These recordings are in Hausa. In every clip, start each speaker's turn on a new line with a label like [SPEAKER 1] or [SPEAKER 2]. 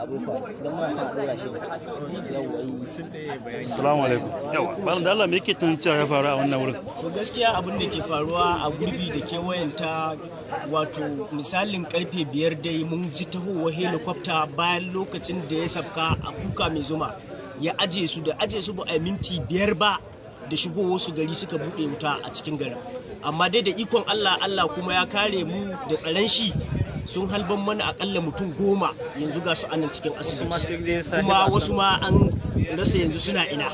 [SPEAKER 1] da abu ya faru, don muna son a ɗora shi yawwa yi.
[SPEAKER 2] Assalamu alaikum. Yawa, malam, da Allah, me yake tunanin cewa ya faru a wannan wurin?
[SPEAKER 3] To, gaskiya abin da ke faruwa a Gurbi da kewayenta, wato misalin karfe 5 dai mun ji tahowar helicopter bayan lokacin da ya sabka a Kuka Mai Zuma ya aje su. Da aje su ba a minti 5 ba da shigowa su gari, suka buɗe wuta a cikin garin. Amma dai da ikon Allah, Allah kuma ya kare mu da tsaron shi. Sun halban mana akalla mutum 10, yanzu ga su anan cikin asibiti, kuma wasu ma an rasa yanzu suna ina,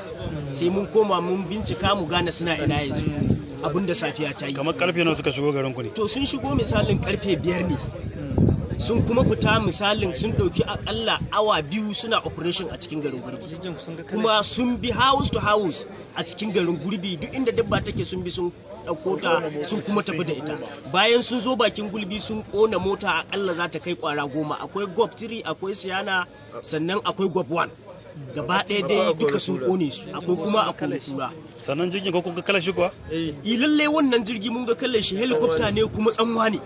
[SPEAKER 3] sai mun koma mun bincika mu gane suna ina yanzu abinda safiya ta yi.
[SPEAKER 2] Kamar karfe nawa suka shigo garin ku ne?
[SPEAKER 3] To, sun shigo misalin karfe 5 ne, sun kuma fita misalin sun ɗauki akalla awa 2 suna operation a cikin garin Gurbi, kuma sun bi house to house a cikin garin Gurbi. Duk inda dabba take sun bi sun ɗauko ta, sun kuma tafi da ita. Bayan sun zo bakin gulbi sun ƙona mota akalla za ta kai kwara 10. Akwai Golf 3, akwai Sienna, sannan akwai Golf 1. Gaba ɗaya dai duka sun ƙone su. Akwai kuma akwai kura.
[SPEAKER 2] Sannan jirgin, ko kun ga kalar shi kuwa?
[SPEAKER 3] I, lallai wannan jirgi mun ga kalar shi, helicopter ne kuma tsanwa ne.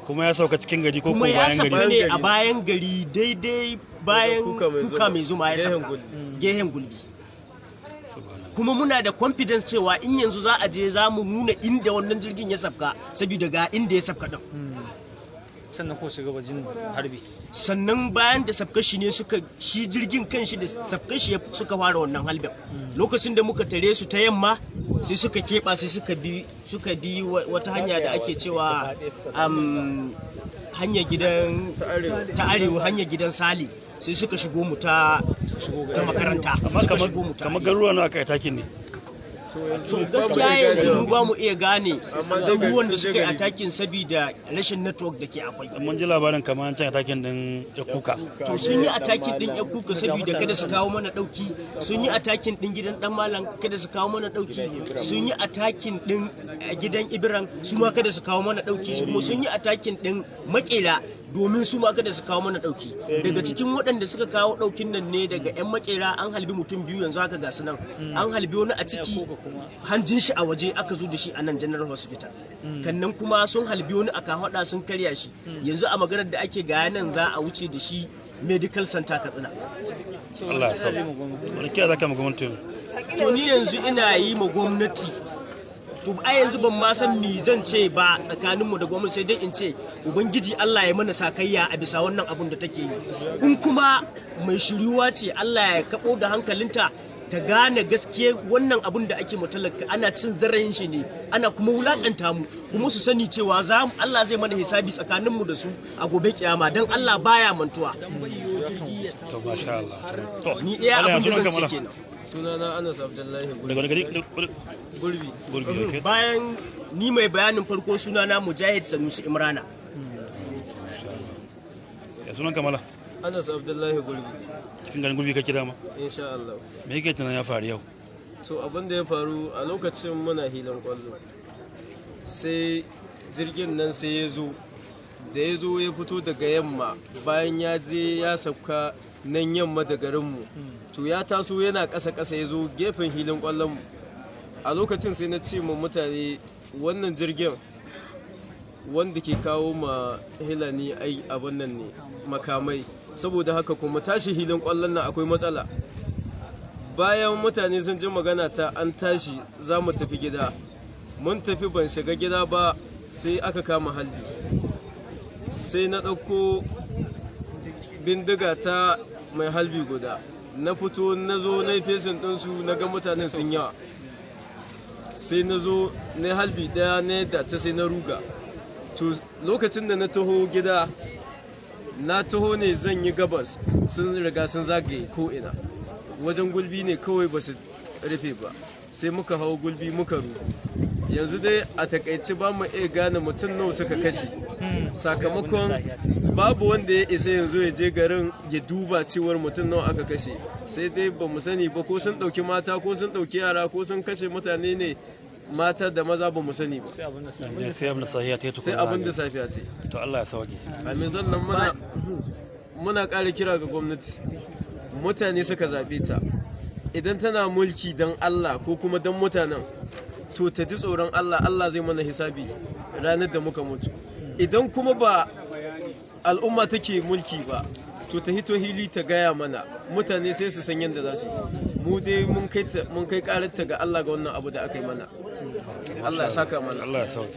[SPEAKER 2] Kuma ya sauka cikin gari ko ko
[SPEAKER 3] Kuma ya
[SPEAKER 2] bayan
[SPEAKER 3] sauka
[SPEAKER 2] gari?
[SPEAKER 3] ne a bayan gari, daidai bayan Kuka Mai Zuma ya sauka, gehen gulbi. Kuma muna da confidence cewa in yanzu za a je, za mu nuna inda wannan jirgin ya sabka, saboda ga inda ya sabka din.
[SPEAKER 4] Sannan ko shiga jin harbi?
[SPEAKER 3] Sannan bayan da sabka shi ne suka shi jirgin kanshi da sabka shi suka fara wannan halbin. Lokacin da muka tare su ta yamma, sai suka keɓa, sai suka bi wata hanya da ake cewa hanyar gidan ta arewa, hanyar gidan Sali, sai suka shigo mu ta makaranta.
[SPEAKER 2] Amma
[SPEAKER 3] Suka
[SPEAKER 2] kamar
[SPEAKER 3] shigo mu ta
[SPEAKER 2] kamar
[SPEAKER 3] arewa.
[SPEAKER 2] garuruwa nawa aka yi attacking ne?
[SPEAKER 3] To, gaskiya yanzu mu ba mu iya gane garuruwan da suka yi attacking sabida rashin network da ke akwai.
[SPEAKER 2] Mun ji labarin kamar an can attacking din ya kuka.
[SPEAKER 3] To, sun yi attacking din Kuka saboda kada su kawo mana dauki, sun yi attacking din gidan Dan Malam kada su kawo mana dauki, sun yi attacking din gidan Ibiran su ma kada su kawo mana dauki, kuma sun yi attacking din Makera domin su ma kada su kawo mana dauki. Daga cikin waɗanda suka kawo daukin nan ne daga yan Makera an halbi mutum biyu, yanzu haka ga su nan. An halbi wani a ciki, hanjin shi a waje, aka zo da shi a nan General Hospital. Kannan kuma sun halbi wani a kafaɗa, sun karya shi. Yanzu a maganar da ake, ga nan za a wuce da shi Medical Center Katsina.
[SPEAKER 2] Allah ya sa. Wani kira zaka ma gwamnati?
[SPEAKER 3] To, ni yanzu ina yi ma gwamnati, to, a yanzu ban ma san me zan ce ba tsakaninmu da gwamnati, sai dai in ce Ubangiji Allah ya mana sakayya a bisa wannan abun da take yi. In kuma mai shiryuwa ce, Allah ya kabo da hankalinta ta gane gaskiya wannan abun da ake matalaka, ana cin zarafin shi ne, ana kuma wulakanta mu. Kuma su sani cewa za Allah zai mana hisabi tsakaninmu da su a gobe kiyama, dan Allah baya mantuwa.
[SPEAKER 2] To, masha Allah. To,
[SPEAKER 3] Ni iya
[SPEAKER 2] Allah ya
[SPEAKER 3] abin da
[SPEAKER 2] sunan
[SPEAKER 3] zan
[SPEAKER 2] ka
[SPEAKER 3] ce
[SPEAKER 2] mana?
[SPEAKER 3] kenan.
[SPEAKER 5] Sunana Anas Abdullahi.
[SPEAKER 2] Daga wani gari?
[SPEAKER 5] Gurbi.
[SPEAKER 2] Gurbi, okay.
[SPEAKER 3] Bayan ni mai bayanin farko, sunana Mujahid Sanusi Imrana.
[SPEAKER 2] Ya sunan ka, mala?
[SPEAKER 5] Anas Abdullahi Gurbi.
[SPEAKER 2] Cikin garin Gurbi kake dama?
[SPEAKER 5] Insha Allah.
[SPEAKER 2] Me yake tunanin ya faru yau?
[SPEAKER 5] To, abin da ya faru, a lokacin muna hilin kwallo, sai jirgin nan sai ya zo. Da ya zo ya fito daga yamma, bayan ya je ya sauka nan yamma da garinmu, to ya taso yana ƙasa ƙasa ya zo gefen hilin kwallonmu. A lokacin sai na ce ma mutane wannan jirgin wanda ke kawo ma hilani ai abin nan ne, makamai, saboda haka kuma tashi hilin kwallon nan akwai matsala. Bayan mutane sun ji magana ta, an tashi za mu tafi gida. Mun tafi, ban shiga gida ba sai aka kama halbi. Sai na ɗauko bindiga ta mai halbi guda, na fito, na zo na yi facing ɗinsu. Na ga mutanen sun yawa, sai na zo na halbi ɗaya na yadda ta, sai na ruga. To, lokacin da na taho gida, na taho ne zan yi gabas, sun riga sun zagaye ko'ina. Wajen gulbi ne kawai ba su rufe ba, sai muka hau gulbi muka rugu. Yanzu dai a takaice ba mu iya gane mutum nawa suka kashe, sakamakon babu wanda ya isa yanzu ya je garin ya duba cewar mutum nawa aka kashe. Sai dai ba mu sani ba ko sun ɗauki mata, ko sun ɗauki yara, ko sun kashe mutane ne mata da maza, ba mu sani ba.
[SPEAKER 2] Sai abin da safiya ta yi
[SPEAKER 5] Sai
[SPEAKER 2] tukuna.
[SPEAKER 5] abin da safiya ta yi.
[SPEAKER 2] To, Allah ya sauke.
[SPEAKER 5] Amin. Sannan muna ƙara kira ga gwamnati. Mutane suka zaɓe ta. Idan tana mulki don Allah ko kuma don mutanen, to ta ji tsoron Allah. Allah zai mana hisabi ranar da muka mutu. Idan kuma ba al'umma take mulki ba To, ta hito hili ta gaya mana, mutane sai su san yadda za su yi. Mu dai mun kai kararta ga Allah ga wannan abu da aka yi mana. Allah ya saka mana.
[SPEAKER 2] Allah ya sauke.